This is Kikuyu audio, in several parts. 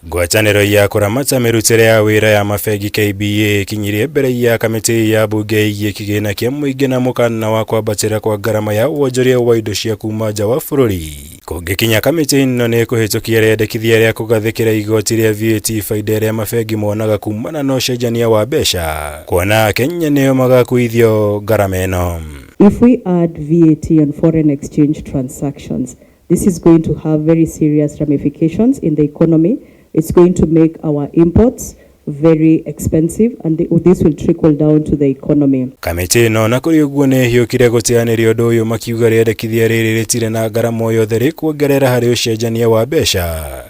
Ngwatanĩro ya kũramata mĩrutĩre ya wĩra ya mabengi KBA ĩkinyirie mbere ya kamĩtĩ ya mbunge ĩgiĩ kĩgĩna kĩa mũingĩ na mũkana wa kwambatĩra kwa ngarama ya wonjoria wa indo cia kuma nja wa bũrũri. Kũngĩkinya kamĩtĩ ĩno nĩ ĩkũhĩtũkia rĩendekithia rĩa kũgathĩkĩra igoti rĩa VAT baida ĩrĩa mabengi monaga kumana na ũcenjania wa mbeca, kuona Akenya nĩo magakuithio ngarama ĩno. If we add VAT on foreign exchange transactions, this is going to have very serious ramifications in the economy. It's going to make our imports very expensive, and this will trickle down to the economy. Kamĩtĩ ĩno na kũrĩ ũguo nĩ ĩhiũkire gũteanĩria ũndũ ũyũ, makiuga rĩendekithia rĩrĩ rĩtirĩ na ngarama o yothe rĩkuongerera harĩ ũcenjania wa mbeca,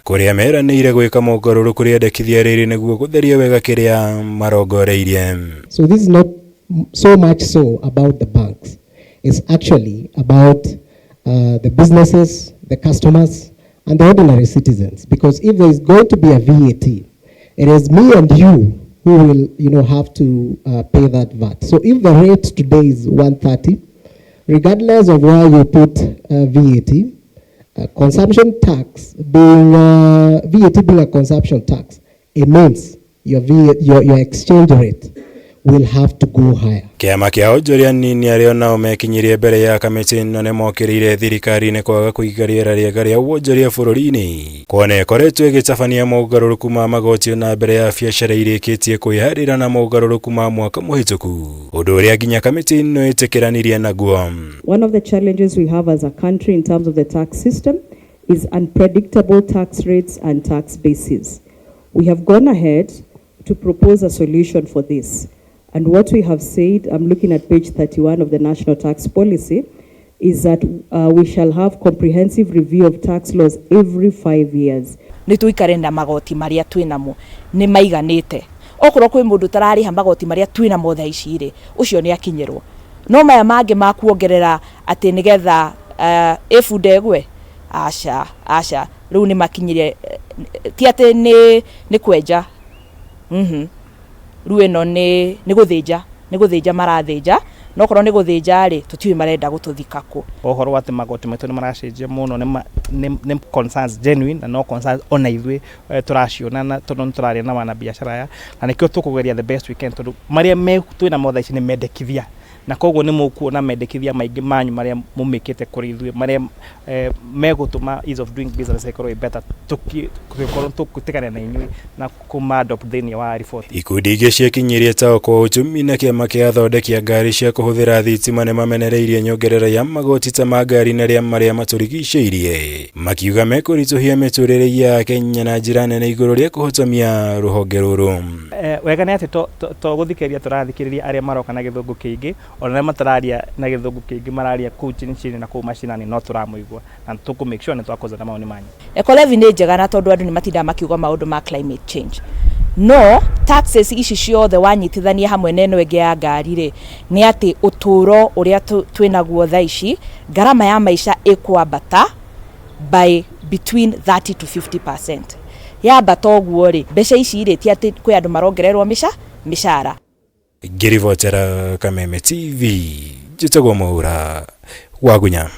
kũrĩa meranĩire gwĩka mogarũrũku rĩendekithia rĩrĩ nĩguo gũtheria wega kĩrĩa marongoreirie. So this is not so much so about the banks. It's actually about the businesses, the customers, and the ordinary citizens. Because if there is going to be a VAT, it is me and you who will have to pay that VAT. So if the rate today is 130, regardless of where you put VAT, consumption tax being, VAT being a consumption tax, it means your exchange rate will have to go higher. Kĩama kĩa onjoria nini arĩa onao mekinyirie mbere ya kamĩtĩ ĩno nĩ mokĩrĩire thirikari-inĩ kwaga kũiga rĩera rĩega rĩa wonjoria bũrũri-inĩ, kuona ĩkoretwo ĩgĩtabania mogarũrũku ma magoti ona mbere ya biacara irĩkĩtie kwĩharĩra na mogarũrũku ma mwaka mũhĩtũku, ũndũ ũrĩa nginya kamĩtĩ ĩno ĩtĩkĩranirie naguo. One of the challenges we have as a country in terms of the tax system is unpredictable tax rates and tax bases. We have gone ahead to propose a solution for this. And what we have said, I'm looking at page 31 of the National Tax Policy, is that we shall have comprehensive review of tax laws every 5 years. Nĩ tũikare na magoti marĩa twĩ namo nĩ maiganĩte. Okorwo kwĩ mũndũ ũtararĩha magoti marĩa twĩ namo thaa ici rĩ, ũcio nĩ akinyĩrwo. No maya mangĩ ma kuongerera atĩ nĩgetha ĩbunda ĩgwe, aca, aca. Rĩu nĩ makinyire, ti atĩ nĩ kwenja, Rĩu ĩno nĩ gũthĩnja, nĩ gũthĩnja marathĩnja. No korwo nĩ gũthĩnja rĩ, tũtiũĩ marenda gũtũthika kũ. Ũhoro wa atĩ magoti maitũ nĩ maracenjia mũno nĩ concerns genuine na no concerns ona ithuĩ tũraciona na tondũ nĩ tũraria na wanabiacara aya, na nĩkĩo tũkũgeria the best we can, tondũ marĩa me twĩna mo thaa ici nĩ mendekithia, na koguo nĩ mũkuona mendekithia maingĩ manyu marĩa mũmĩkĩte kũrĩ ithuĩ, marĩa megũtũma ease of doing business ĩkorwo ĩ better, tũgĩkorwo tũgĩtigana na inyuĩ na kũma adopt thĩinĩ wa report. Ikundi ingĩ ciĩkinyirie ta Okoa Uchumi na kĩama kĩa athondeki a ngari cia kũhũthĩra thitima nĩ mamenereirie nyongerera ya magoti ta ma ngari na rĩa marĩa matũrigicĩirie, makiuga mekũritũhia mĩtũrĩre ya Kenya na njĩra nene igũrũ rĩa kũhotomia rũhonge rũrũ. Wega nĩ atĩ to gũthikĩrĩria tũrathikĩrĩria arĩa maroka na gĩthũngũ kĩingĩ, ona arĩa matararia na gĩthũngũ kĩingĩ, mararia kũu chini chini na kũu macinani, no tũramũigua na tũkũ make sure nĩ twakũzana maoni manyu. Eco levy nĩ njega, na tondũ andũ nĩ matindaga makiuga maũndũ ma climate change, no taxes ici ciothe wanyitithania hamwe na ĩno ĩngĩ ya ngari rĩ, nĩ atĩ ũtũũro ũrĩa twĩnaguo thaa ici, ngarama ya maica ĩkwambata by between 30 to 50%. Yambata ũguo rĩ, mbeca ici rĩ, ti atĩ kwĩ andũ marongererwo mĩcara. Ngĩribotera Kameme TV, njĩtagwo Mwaura Wagunya.